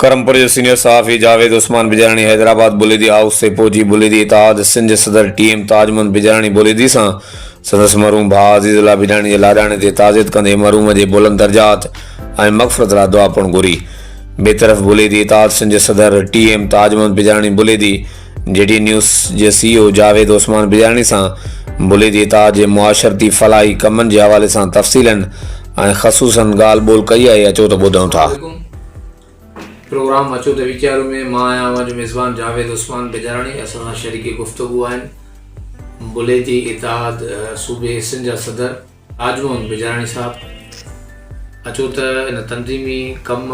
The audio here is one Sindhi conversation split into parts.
ڪرمپور جو سينيئر صحافي جاويد عثمان بجاراڻي حيدرآباد بليدي هائوس تي پهچي بليدي اتحاد سنڌ جي صدر ٽي ايم تاج محمد بجاراڻي بليدي سان سندس مرحوم ڀاء عزيز الله بجاراڻي جي لاڏاڻي تي تعزيت ڪندي مرحوم جي بلند درجات ۽ مغفرت لاء دعا پڻ گهري. ٻئي طرف بليدي اتحاد سنڌ جي صدر ٽي ايم تاج محمد بجاراڻي بليدي جي ٽي نيوز جي سي او جاويد عثمان بجاراڻي سان بليدي اتحاد جي معاشرتي فلاحي ڪمن جي حوالي سان تفصيلن ۽ خصوصن ڳالهه ٻولهه ڪئي آهي اچو ته ٻڌون ٿا. پروگرام اچو ته ويچارون ۾ مان آهيان اوهان جو ميزبان جاويد عثمان بجاراڻي اسان سان شريڪ گفتگو آهن بليدي اتحاد صوبي سنڌ جا صدر تاج محمد بجاراڻي صاحب اچو ته ان تنظيمي ڪم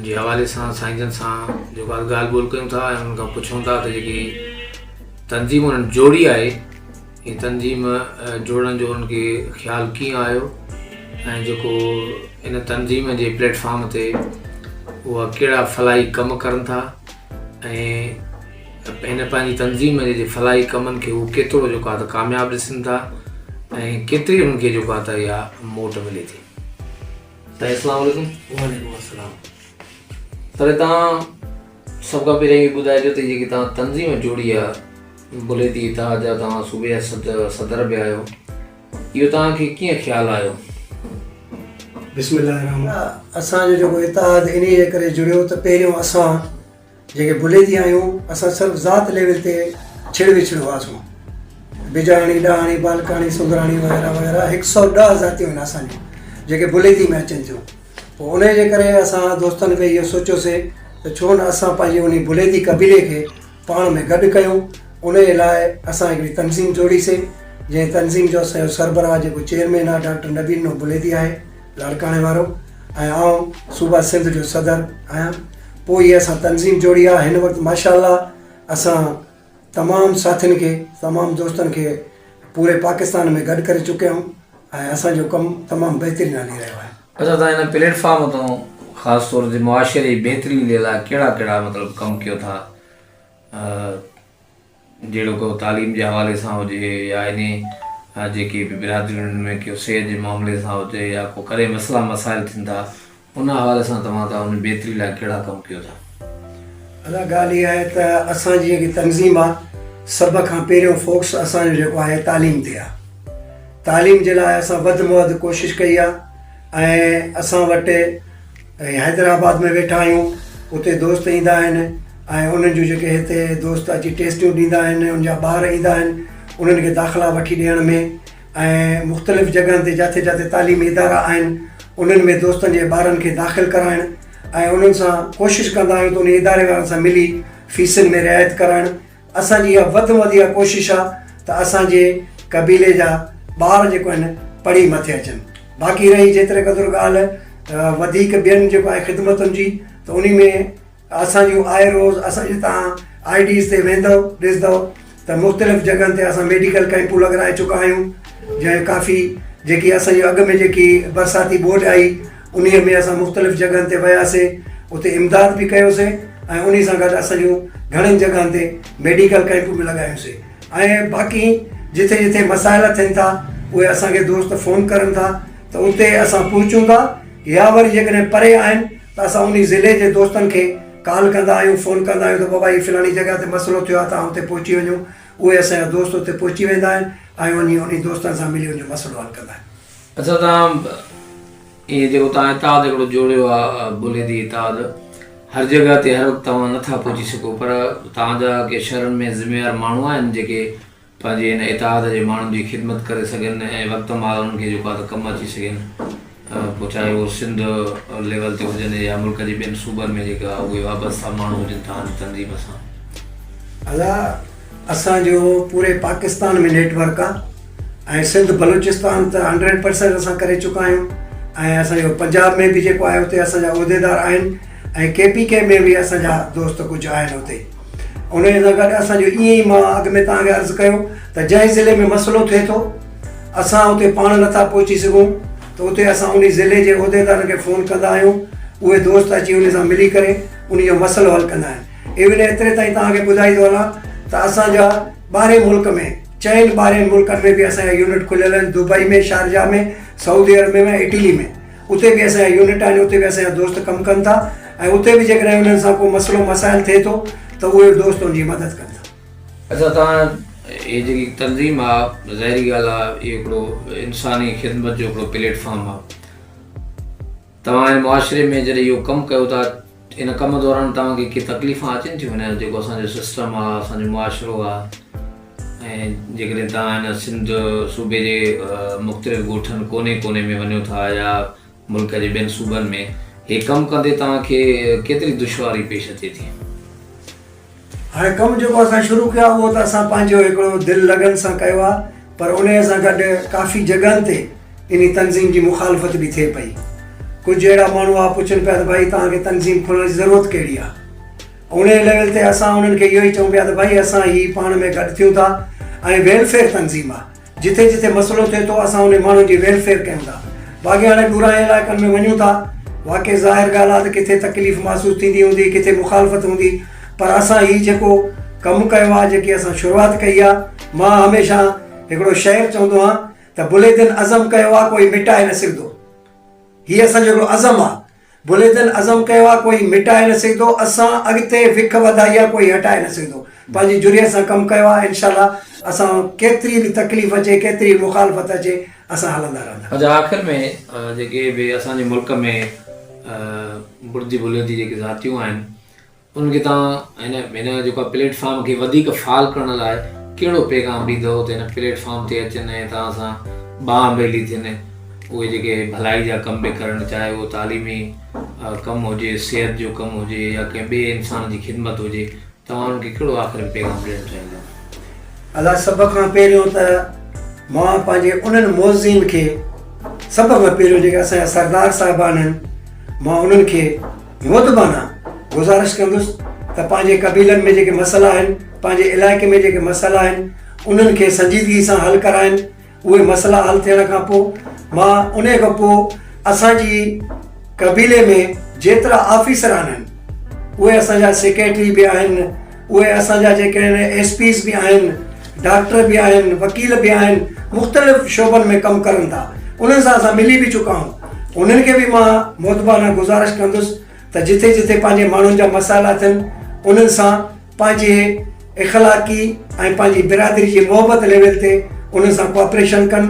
جي حوالي سان سائين جن سان جيڪو آهي ڳالهه ٻولهه ڪيون ٿا ۽ انهن کان پڇون ٿا ته جيڪي تنظيم انهن جوڙي آهي هي تنظيم جوڙڻ جو انهن کي خيال ڪيئن آيو ۽ جيڪو ان تنظيم جي پليٽ فارم تي اها ڪهڙا فلاحي ڪم ڪرن ٿا ۽ هن پنهنجي تنظيم جي فلاحي ڪمن کي هو ڪيترو جيڪو آهي ته ڪامياب ڏسن ٿا ۽ ڪيتري انهن کي جيڪو آهي ته اها موٽ ملي ٿي. سائين اسلام عليڪم. وعليڪم السلام. سر تان سڀ کان پهريان اهو ٻڌائجو ته جيڪي تان تنظيم جوڙي آهي بليدي اتحاد جا توهان صوبي جا صدر به آهيو اهو توهان کي ڪيئن خيال آيو؟ بسم الله الرحمن اسان جو جيڪو اتحاد انهي جي ڪري جڙيو ته پهريون اسان جيڪي بليدي آهيون اسان صرف ذات ليول تي ڇڙ وڇڙ هئاسون بجاڻي ڏاهاڻي بالڪاڻي سندراڻي وغيره وغيره هڪ سو ڏهه ذاتيون آهن اسان جون جيڪي بليدي ۾ اچن ٿيون پوء انهي جي ڪري اسان دوستن کي اهو سوچيوسي ته ڇو نه اسان پنهنجي انهي بليدي قبيلي کي پاڻ ۾ گڏ ڪيون انهي لاء اسان هڪڙي تنظيم جوڙي سي جنهن تنظيم جو اسان جو سربراهه جيڪو چيئرمين آهي ڊاڪٽر نبي ڏنو بليدي آهي لاڙڪاڻي وارو ۽ آئون صوبه سنڌ جو صدر آهيان پوء هي اسان تنظيم جوڙي آهي هن وقت ماشاء الله اسان تمام ساٿين کي تمام دوستن کي پوري پاڪستان ۾ گڏ ڪري چڪيا آهيون ۽ اسان جو ڪم تمام بهترين هلي رهيو آهي. اچا توهان هن پليٽ فارم تان خاص طور تي معاشري جي بهتري جي لاء ڪهڙا ڪهڙا مطلب ڪم ڪيو ٿا جهڙوڪ تعليم جي حوالي سان هجي يا انهي جيڪي به برادرين ۾ ڪو صحت جي معاملي سان هجي يا ڪو ڪڏهن مسئلا مسائل ٿين ٿا ان حوالي سان توهان ته ان بهتري لاء ڪهڙا ڪم ڪيو ٿا؟ ادا ڳالهه اها آهي ته اسان جي جيڪي تنظيم آهي سڀ کان پهريون فوڪس اسان جو جيڪو آهي تعليم تي آهي تعليم جي لاء اسان وڌ ۾ وڌ ڪوشش ڪئي آهي ۽ اسان وٽ حيدرآباد ۾ ويٺا آهيون اتي دوست ايندا آهن ۽ انهن جون جيڪي هتي دوست اچي ٽيسٽيون ڏيندا آهن ان جا ٻار ايندا آهن انهن کي داخلا وٺي ڏيڻ ۾ ۽ مختلف جڳهن تي جاٿي جاٿي تعليمي ادارا آهن انهن ۾ دوستن جي ٻارن کي داخل ڪرائڻ ۽ انهن سان ڪوشش ڪندا آهيون ته انهي اداري وارن سان ملي فيسن ۾ رعايت ڪرائڻ اسان جي اها وڌ ۾ وڌ اها ڪوشش آهي ته اسان جي قبيلي جا ٻار جيڪو آهن پڙهي مٿي اچن باقي رهي جيتري قدر ڳالهه وڌيڪ ٻين جيڪو آهي خدمتن جي ته انهي ۾ اسان جون آء روز اسان جي تان I Ds تي ويندؤ ڏسندؤ ته مختلف جڳهن تي اسان ميڊيڪل ڪئمپون لڳرائي چڪا آهيون جنهن ڪافي جيڪي اسان جي اڳ ۾ جيڪي برساتي ٻوڏ آئي انهي ۾ اسان مختلف جڳهن تي وياسي اتي امداد به ڪيوسي ۽ انهي سان گڏ اسان جون گهڻين جڳهن تي ميڊيڪل ڪئمپون به لڳايونسي ۽ باقي جٿي جٿي مسائل ٿين ٿا اهي اسان کي دوست فون ڪرن ٿا ته اتي اسان پهچون ٿا يا وري جيڪڏهن پري آهن ته اسان انهي ضلعي جي دوستن کي ڪال ڪندا آهيون فون ڪندا آهيون ته بابا هي فلاڻي جڳهه تي مسئلو ٿيو آهي توهان اتي پهچي وڃو اهي اسان جا دوست اتي پهچي ويندا آهن ۽ وڃي انهي دوستن سان ملي ان جو مسئلو حل ڪندا آهن. اڇا توهان اهي جيڪو توهان اتحاد هڪڙو جوڙيو آهي بليدي اتحاد هر جڳهه تي هر وقت توهان نٿا پهچي سگهو پر توهان جا ڪي شهرن ۾ ذميوار ماڻهو آهن جيڪي پنهنجي هن اتحاد جي ماڻهن جي خدمت ڪري سگهن ۽ وقت مهل انهن کي جيڪو آهي ته ڪم اچي سگهن پوء چاهي اهو سنڌ ليول تي هجن يا ملڪ جي ٻين صوبن ۾ جيڪا اهي وابسته ماڻهو هجن توهان جي تنظيم سان. ادا اسان جو پوري پاڪستان ۾ نيٽ ورڪ آ ۽ سنڌ بلوچستان ته هنڊريڊ پرسنٽ اسان ڪري چڪا آهيون ۽ اسان جو پنجاب ۾ به جيڪو آهي اتي اسان جا عهديدار آهن ۽ ڪي پي ڪي ۾ به اسان جا دوست ڪجهه آهن اتي انهيء سان گڏ اسان جو ائين ئي مان اڳ ۾ توهان کي عرض ڪيو ته جنهن ضلعي ۾ مسئلو ٿئي ٿو اسان اتي پاڻ نٿا پهچي سگهون ته اتي اسان انهي ضلعي جي عهديدارن کي فون ڪندا آهيون اهي دوست اچي انهي سان ملي ڪري انهي جو مسئلو حل ڪندا آهن ايون ايتري تائين توهان کي ٻڌائي ٿو هلان ته اسان جا ٻاهرين ملڪ ۾ چئن ٻاهرين ملڪن ۾ به اسان جا يونٽ کليل آهن دبئي ۾ شارجا ۾ سعودي عرب ۾ ۽ اٽلي ۾ اتي به اسان جا يونٽ آهن اتي به اسان جا دوست ڪم ڪن ٿا. ۽ اتي به جيڪڏهن انهن سان ڪو مسئلو مسائل ٿئي ٿو ته اهي دوست ان جي مدد ڪن ٿا. اڇا توهان هي جيڪي تنظيم آ ظاهري ڳالهه آ اهو هڪڙو انساني خدمت جو هڪڙو پليٽ فارم آ توهان هن معاشري ۾ جڏهن اهو ڪم ڪيو ٿا ان ڪم دوران توهان کي ڪي تڪليفان اچن ٿيون هن جيڪو اسان جو سسٽم آ اسان جو معاشرو آ ۽ جيڪڏهن توهان هن سنڌ صوبي جي مختلف ڳوٺن ڪوني ڪوني ۾ وڃو ٿا يا ملڪ جي ٻين صوبن ۾ هي ڪم ڪندي توهان کي ڪيتري دشواري پيش اچي ٿي؟ هاڻي ڪم جيڪو اسان شروع ڪيو آهي اهو ته اسان پنهنجو هڪڙو دل لگن سان ڪيو آهي پر انهيء سان گڏ ڪافي جڳهن تي انهي تنظيم جي مخالفت به ٿئي پئي. ڪجهه اهڙا ماڻهو آ پڇن پيا ته ڀائي توهان کي تنظيم کولڻ جي ضرورت ڪهڙي آهي؟ انهيء ليول تي اسان انهن کي اهو ئي چئون پيا ته ڀائي اسان هي پاڻ ۾ گڏ ٿيون ٿا ۽ ويلفيئر تنظيم آهي. جتي جتي مسئلو ٿئي ٿو اسان انهي ماڻهن جي ويلفيئر ڪيون ٿا. باقي هاڻي ڏورانهين علائقن ۾ وڃون ٿا واقعي ظاهر ڳالهه آهي ته ڪٿي تڪليف محسوس ٿيندي هوندي ڪٿي مخالفت هوندي پر اسان هي جيڪو ڪم ڪيو آهي جيڪي اسان شروعات ڪئي آهي مان هميشه هڪڙو شعر چوندو آهيان ته بليدن عزم ڪيو آهي ڪوئي مٽائي نه سگهندو هي اسان جو هڪڙو عزم آهي بليدن عزم ڪيو آ ڪوئي مٽائي نه سگهندو اسان اڳتي وک وڌائي آ ڪوئي هٽائي نه سگهندو پنهنجي جرئت سان ڪم ڪيو آ انشاء الله اسان ڪيتري به تڪليف اچي ڪيتري به مخالفت اچي اسان هلندا رهندا. اچا آخر ۾ جيڪي به اسان جي ملڪ ۾ بڙدي بليدي جيڪي ذاتيون آهن انهن کي توهان هن هن جيڪو آهي پليٽ فارم کي وڌيڪ فعال ڪرڻ لاء ڪهڙو پيغام ڏيندؤ ته هن پليٽ فارم تي اچن ۽ توهان سان ٻانهن ٻيلي ٿين اهي جيڪي ڀلائي جا ڪم به ڪرن چاهي اهو تعليمي ڪم هجي صحت جو ڪم هجي يا ڪنهن ٻئي انسان جي خدمت هجي توهان انهن کي ڪهڙو آخر ۾ پيغام ڏيڻ چاهيندؤ؟ ادا سڀ کان پهريون ته مان پنهنجي انهن معززين کي سڀ کان پهريون جيڪي اسان جا سردار صاحبان آهن مان انهن کي مودبانه گذارش ڪندس ته پنهنجي قبيلن ۾ جيڪي مسئلا آهن، پنهنجي علائقي ۾ جيڪي مسئلا آهن، انهن کي سنجيدگي سان حل ڪرائين، اهي مسئلا حل ٿيڻ کان پوء مان انهي کان پوء اسان جي قبيلي ۾ جيترا آفيسر آهن، اهي اسان جا سيڪريٽري به آهن، اهي اسان جا جيڪي آهن ايس پيز به آهن، ڊاڪٽر به آهن، وڪيل به آهن، مختلف شعبن ۾ ڪم ڪرن ٿا، انهن سان اسان ملي به چڪا آهيون، انهن کي به مان مودبانه گذارش ڪندس ته جتي جتي پنهنجي ماڻهن جا مسئلا ٿين انهن سان پنهنجي اخلاقي ۽ پنهنجي برادري جي محبت ليول تي انهن سان ڪوآپريشن ڪن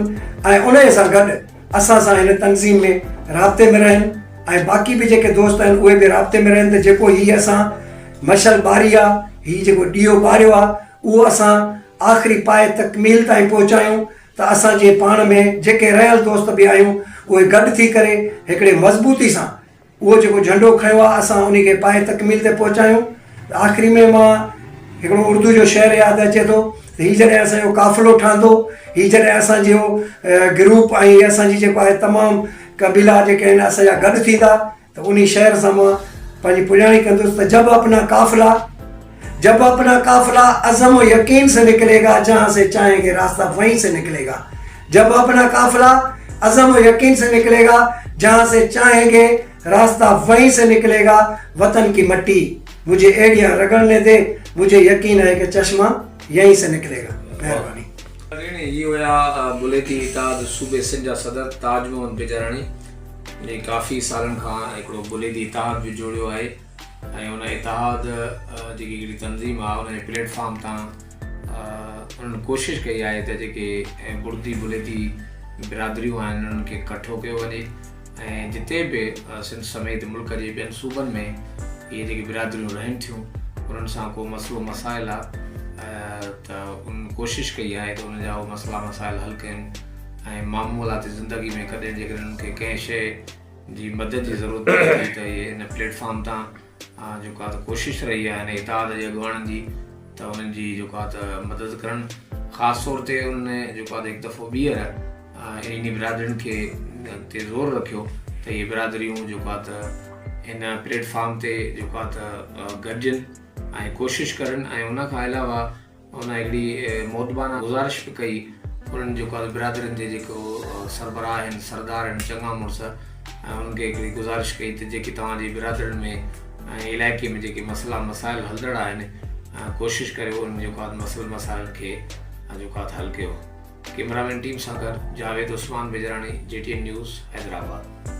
۽ انهي سان گڏ اسان سان هن تنظيم ۾ رابطي ۾ رهن ۽ باقي به جيڪي دوست آهن اهي به رابطي ۾ رهن ته جيڪو هي اسان مشعل ٻاري آ، هي جيڪو ڏيئو ٻاريو آ، اهو اسان آخري پايه تڪميل تائين پهچايون ته اسان جي پاڻ ۾ جيڪي رهيل دوست به آهيون اهي گڏ ٿي ڪري هڪڙي مضبوطي سان اهو جيڪو جهنڊو کنيو آ اسان انهي کي پايه تڪميل تي پهچايون. آخري ۾ مان هڪڙو اردو جو شعر ياد اچي ٿو ته هي جڏهن اسان جو قافلو ٺهندو، هي جڏهن اسان جو گروپ ۽ هي اسان جي جيڪو آهي تمام قبيلا جيڪي آهن اسان جا گڏ ٿيندا ته انهي شعر سان مان پنهنجي پڄاڻي ڪندس ته جب اپنا قافلا جب اپنا قافلا عزم و يقين سي نڪلي گا جهان سي چاهين گي راستہ وهين سي نڪلي گا جب اپنا قافلا عزم و يقين سي نڪلي گا جهان سي چاهين گي راستہ وهين سي نڪلي گا وطن ڪي مٽي مجهي اهڙيان رڳڙني the مجهي يقين هي ڪه چشما يهين سي نڪلي گا مهرباني. ناظرين هي هيا بليدي اتحاد صوبي سنڌ جا صدر تاج محمد بجاراڻي جنهن ڪافي سالن کان هڪڙو بليدي اتحاد به جوڙيو آهي ۽ ان اتحاد جيڪي هڪڙي تنظيم آهي ان جي پليٽ فارم تان انهن ڪوشش ڪئي آهي ته جيڪي بڙدي بليدي برادريون آهن انهن کي ڪٺو ڪيو وڃي ۽ جتي به سنڌ سميت ملڪ جي ٻين صوبن ۾ اهي جيڪي برادريون رهن ٿيون انهن سان ڪو مسئلو مسائل آهي ته انهن ڪوشش ڪئي آهي ته انهن جا اهي مسئلا مسائل حل ڪين ۽ معمولات زندگي ۾ ڪڏهن جيڪڏهن انهن کي ڪنهن شيء جي مدد جي ضرورت پوي ٿي ته اهي ان پليٽ فارم تان جيڪو آهي ته ڪوشش رهي آهي هن اتحاد جي اڳواڻن جي ته انهن جي جيڪو آهي ته مدد ڪرڻ خاص طور تي انهن جيڪو آهي ته هڪ دفعو ٻيهر انهي برادرين کي تي زور رکيو ته اهي برادريون جيڪو آهي ته هن پليٽ فارم تي جيڪو آهي ته گڏجن ۽ ڪوشش ڪرن ۽ ان کان علاوه ان هڪڙي مودبانه گذارش به ڪئي انهن جيڪو آهي برادرين جي جيڪو سربراهه آهن سردار آهن چڱا مڙس ۽ انهن کي هڪڙي گذارش ڪئي ته جيڪي توهان جي برادرين ۾ ۽ علائقي ۾ جيڪي مسئلا مسائل هلندڙ آهن ڪوشش ڪريو انهن جيڪو آهي مسئلن مسائلن کي جيڪو آهي حل ڪيو ڪيمرا مين ٽيم سان گڏ Javed Usman Bijarani G T N news Hyderabad.